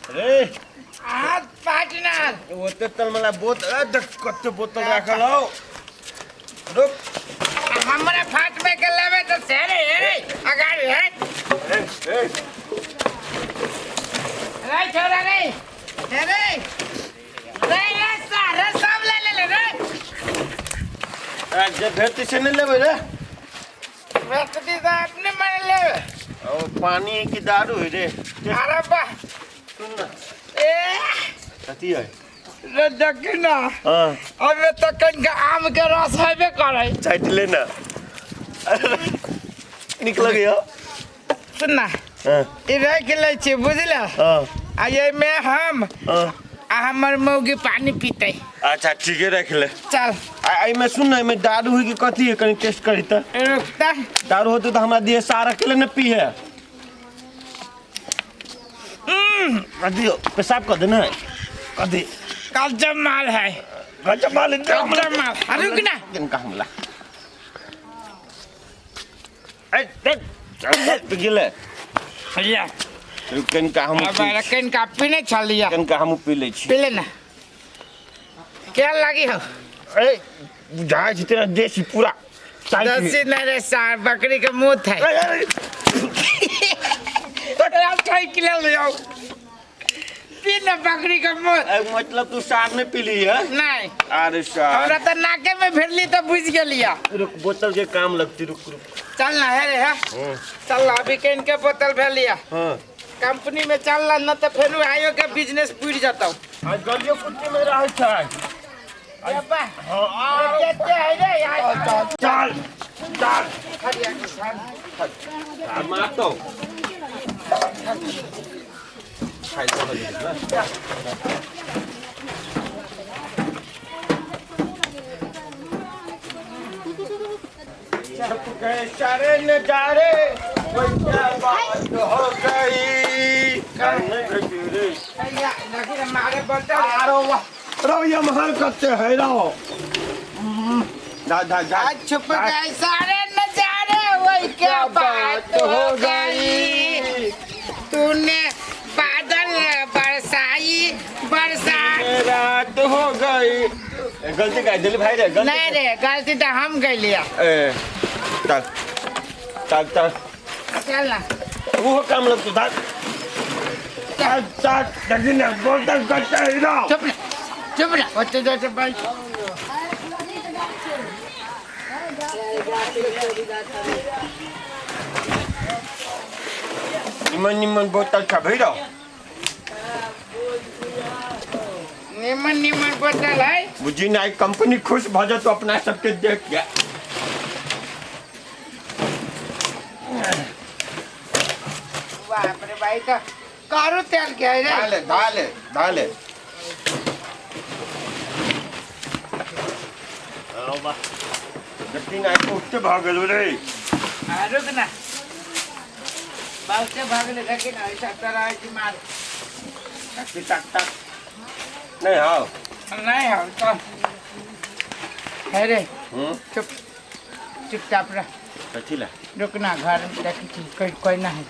रे। हाथ पार्टनर। ओते तल मला बोतल आ, देख कते बोतल राखल हौ। रुक। हमरा फाट में के लेबे तो सेरे रे अगाड़ी है। ए, ए, रे छोरा रे, रे रे रे रे सारे सब ले ले ले रे। आ, जे भेटतै से नहि लेबै रे। व्यक्ति तो अपने मन लेबे। ओ पानी की दारू है रे। अरे वाह। सुन ना। ए। कथी है? रे देखी ना। हाँ। अबे तो कनिका आम के रस हेबे करे। चाटि ले ना, निक लगैया। सुन ना। हाँ। ई राखि लै छी, बुझल? हाँ। आ एहिमे हम हाँ आ हमर मौगी पानी पीतै। अच्छा, ठीके, राखि ले। चल। आ एहिमे सुन ना, एहिमे दारू है कि कथी है? कनि टेस्ट करी तऽ। रुक तऽ। दारू होते तऽ हमरा दिए, सारा अकेले न पीहे। कथी पेशाब कर दे ना कथी? गजब माल है। गजब माल है। गजब माल। आ, रुक ना। किनका हमला ए देख चल गेलै। भैया। रुक, कनिका हम अब कनिका पीने छलिया। कनिका हम पी लै छी। पी ले ना, क्या लगी हो? ए, बुझाइ छै तेरा देसी पूरा टाइट है। देसी नहीं रे सार, बकरी के मुंह थे। ए, ए, यार, छाई ले ले आओ, पी ना बकरी के मुंह। ए, मतलब तू सार नहीं पीली है? नहीं। अरे सार। हमरा तो नाके में भिड़ली तो बुझ गेलिया। रुक, बोतल के काम लगती, रुक रुक। चल ना, है रे है। चल ना, अभी के इनके बोतल भेलिया। हाँ। कंपनी में चल ना, न तो फेरू आयो के बिजनेस पुर जतौ। आज गलियो कुत्ती में रहै छै। अब्बा। हाँ। केते है रे यार? चल चल। खड़िया के साथ। मारतो। छुप गए सारे नजारे, कोई क्या बात हो गई? नहीं भेटी रे। भैया, लगी रे मारे बोलते। आरो वाह रो, ये महल करते है रो, दा दा दा। आज छुप गए सारे नजारे, वही क्या बात हो गई? तूने बादल बरसाई बरसात रात हो गई। ए, गलती का दिल भाई रे, गलती। नहीं रे, गलती तो हम गई। ए, चल चल चल। चल ना। वो काम लगतो था। चल चल, देखी ना, बोलता करते है ना। चुप ना, चुप ना, बच्चे जैसे भाई। निमन निमन बोतल छ भैरो। निमन निमन बोतल है। बुझी ना, कंपनी खुश भ जतो अपना सबके देख के। बाप रे भाई, तो कारू तेल के है रे। डाले डाले डाले। देखी ना, उठते भाग गेलो रे। आ, रुक ना, बालते भागले। देखी ना, ऐसा तरह है कि मार। टक टक टक नहीं हाँ। नहीं हो तो है रे। हम्म। चुप, चुपचाप रह। कथी ला? रुक ना, घर में देखी छी कोई कोई ना है।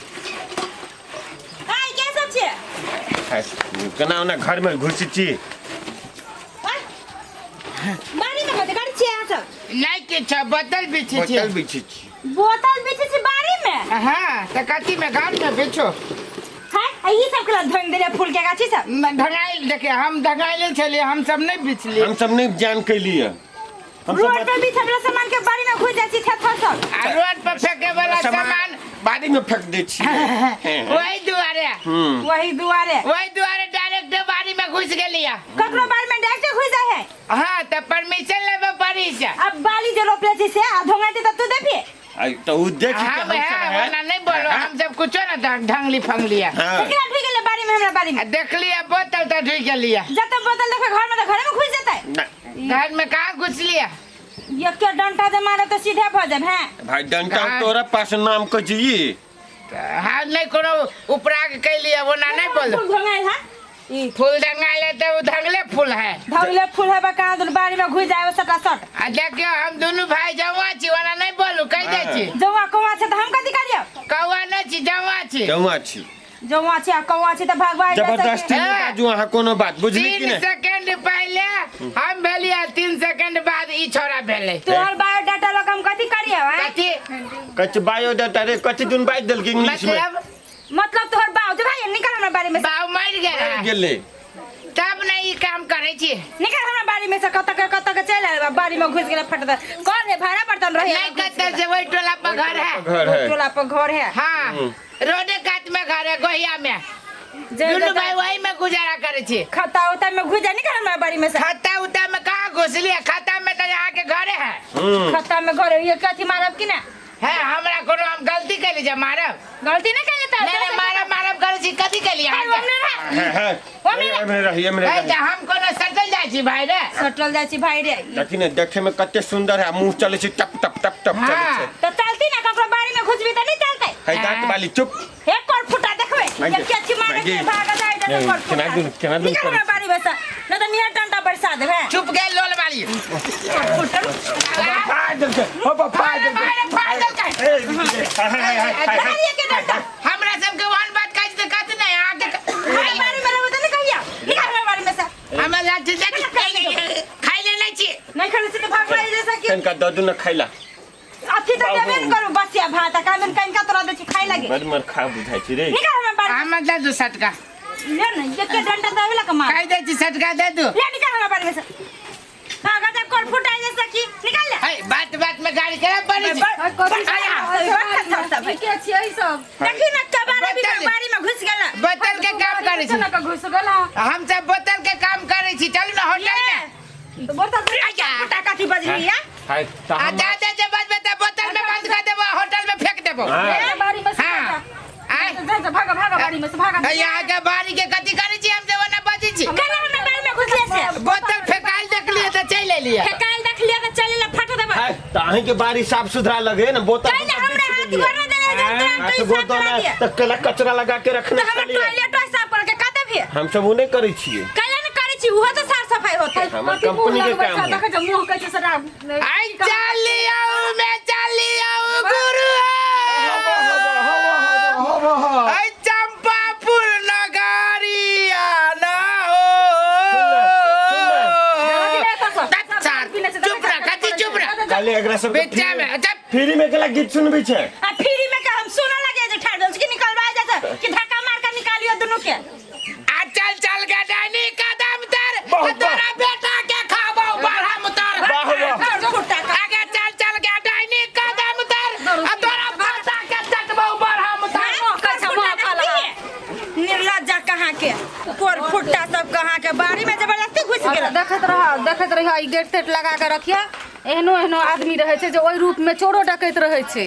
हाय, के सब छियै? केना ओना घर में घुसी छी? बाड़ी में कथी करै छियै अहाँ सब? नहीं किछु, बोतल बिछी छी। बोतल बिछी छी। बोतल बेचै छी बाड़ी में? हाँ, तो कथी में, घर में बिछो? हाय, आ ई सब केला धोनि देले फूल के गाछी सब? धंगाइल देखे, हम धंगाइले छलियै, हम सब नहीं बिछलियै। हम सब नहीं जान के लिए, हम सब रोड पे बिछे वाला सामान के बाड़ी में घुस जाइ छी थेथर सब। आ रोड पर फेंके वाला सामान बाड़ी में फेंक दै छी। वही दुआरे। वही दुआरे। वही दुआरे डायरेक्ट बाड़ी में घुस गेलियै। ककरो बाड़ी में डायरेक्ट घुस जाइ है? हाँ, तो परमिशन लेबे पड़ी से। अब बाली जे रोपले छी से आ धोंगाते त तू देखी। आई तो उ देख के हम है सब ओना नहीं बोलो, हम सब कुछो ना ढंगली फंगलिया। हाँ। केकरा ढुकि गेलै बाड़ी में, हमरा बाड़ी में? देख लिया बोतल तो ढुक गेलिया। जब तक बोतल देखे घर में त घरे में घुस जेतै। ना। घर में कहाँ घुस लिया? ये के डंटा दे मारे तो सीधे भ जाब हैं। भाई, डंटा कहाँ? तोरा पास नाम को जी। हाँ, नहीं कोनो उपराग कैलिया, ओना नहीं बोलो। फूल धोंगाइल है ई? फूल ढंगाइले तो उ ढंगले फूल है। धोंगले फूल है बका दुन बाड़ी में घुस जाए सटा सट। आ देखियो, हम दुनू भाई जवा छी, ओना नहीं बोलू, कहि दै छी। जौआ कौआ छै त हम कथी करियौ? कौआ नहीं छी, जवा छी। जमा छी। जौआ छी आ कौआ छी तऽ भगवा जबरदस्ती नहि बाजू अहाँ कोनो बात बुझली कि तीन नहि सेकंड पहले हम भेलियै 3 सेकंड बाद ई छोरा भेलै। तोहर बायोडाटा लऽ कऽ हम कथी करियौ आँय? कथी? कथी बायोडाटा रे? कथी दुन बाजि देलकै इंग्लिश में? मतलब? मतलब तोहर बाप जो भाई, निकल हमरा बारी में से। बाऊ मरि गेल। गेलै। तब ने ई काम करै छी। निकल हमरा बारी में से। कतऽ के कतऽ के चलि आयल, बारी में घुसि गेलै फट दऽ। कर रे भाड़ा बर्तन रहे। नहीं, कतऽ से? वही टोला पर घर है। घर है। टोला पर घर है। हाँ, रोडे कात में घर है, गोहिया में। जे दुनू भाई वही में गुजारा करै छी। खाता उता में घुस जा। निकल हमरा बारी में से। खाता उता में कहाँ घुसली है? खाता में तो यहाँ के घरे है। खाता में घर है, ये कथी मारब कि ना? है हमरा कोनो हम गलती कैली जे मारब? गलती नहीं कैले त। नहीं नहीं, मारब मारब करै छी, कथी कैली अहाँ? हमने है है एमरे रही, एमरे है रही। तऽ हम कोनो सटल जाइ छी भाई रे? सटल जाइ छी भाई रे। देखी ने, देखे में कते सुंदर है, मुंह चले छै टप टप टप टप चले छै। तऽ चलती ना, ककरो बारी में घुसबी तऽ नहीं चलते। है दांत वाली, चुप। एक कर फुटा देखबै। भाई ये के छी मारे के भाई भाग जाय नहीं, तऽ कर केना फुटा। केना दुन निकल हमरा करै बारी में से, नहीं तऽ नियर टंटा बरसा देबै। चुप गेल लोल वाली। फुटल। फाड़ देलकै हो बा, फाड़ देलकै। मारे फाड़ देलकै। ए, हाय हाय हाय हाय हाय। ये के डंटा। हमरा सबके ओहन बात कहै छी तऽ कथी नहि अहाँके। हमरा बारी में रहबै तऽ नहीं कहिया। निकल हमरा बारी में से। हमरा लाठी खाइ ले नहि छी। नहीं खेलै छी तऽ भागवा जैसा कि तनिका दऽ दू ने खैला। अथी तऽ देबे ने करू, बसिया भात आ कामेन कनिका तोरा दै छी खाइ लागे। बड़ मर खा बुझाइ छी रे। निकल हमरा बारी हमरा दे दू सटका। ले ने, ये के डंटा देबे ला कमा। खाइ दै छी, सटका दे दू। ले, निकल हमरा बारी में से। भागा जा, कर फुटा जैसा कि निकल ले। है बात बात में गाड़ी केना पड़ै छै? के छियै ई सब? देखी ना, कबाड़ा भी बोतल। बारी में घुस गेला। बोतल के काम करै छी। केना कऽ घुसि गेल हँ? हम सब बोतल के काम करै छी, चलू ने होटल में। तऽ बोतल फुटा कथी बजली या? हाय तऽ आ हम जा जा जे बजबै तऽ बोतल में बंद कर देबो, होटल में फेंक देबो। हाँ। बारी में से। हाँ आय। जा जा, भागा भागा, बारी में से भागा। यहाँ के बारी के कथी करै छी? हम जे ओना बजै छी। केना हमरा बारी में घुसले से? बोतल फेकायल देखलियै तऽ चलि एलियै। फेकायल देखलिए तऽ चले ला, फट देबै। हाय तऽ अहीं के बारी साफ सुथरा लगे ने, बोतल कहीं हमरा हाथ गोड़ न देले जाय। हाथ गोड़ दो ने तऽ केला कचरा लगा के रखने तऽ हमर छलियै। टॉयलेट साफ करके कते भी। हम सब ओ नहि करै छियै। कैला ने करै छी? उहो तऽ साफ सफाई होते। हमर कथी मुँह कंपनी के लगबै काम छै? है। देखै छै मुँह कहै छै सरा। आई चलियो में चलियो गुरु, आई चंपापुर नगरिया ना हो। चुप रह, कथी चुप रह। काले एकरा सब बेचा में अच्छा। फ्री में केला गीत सुनबै छै। आ फ्री में के हम सुनऽ लगे जे ठाड़ भेल छी कि निकलवा जाय कि धक्का मार के निकालियो दुनू के। आ चल चल के डानी कदम तर वाह, तोरा बेटा के खाबो बढ़म तर। वाह वाह। फुटा का। आगे चल चल के डानी कदम तर आ तोरा बेटा के चटबो बढ़म तर। निर्लज्जा कहाँ के, कोर फुट्टा सब कहाँ के, बाड़ी में जबरदस्ती घुस गेल। देखैत रह, देखैत रह, ई गेट तेट लगा के रखिया। एहनो एहनो आदमी रहै छै जे ओहि रूप में चोरो डकैत रहै छै।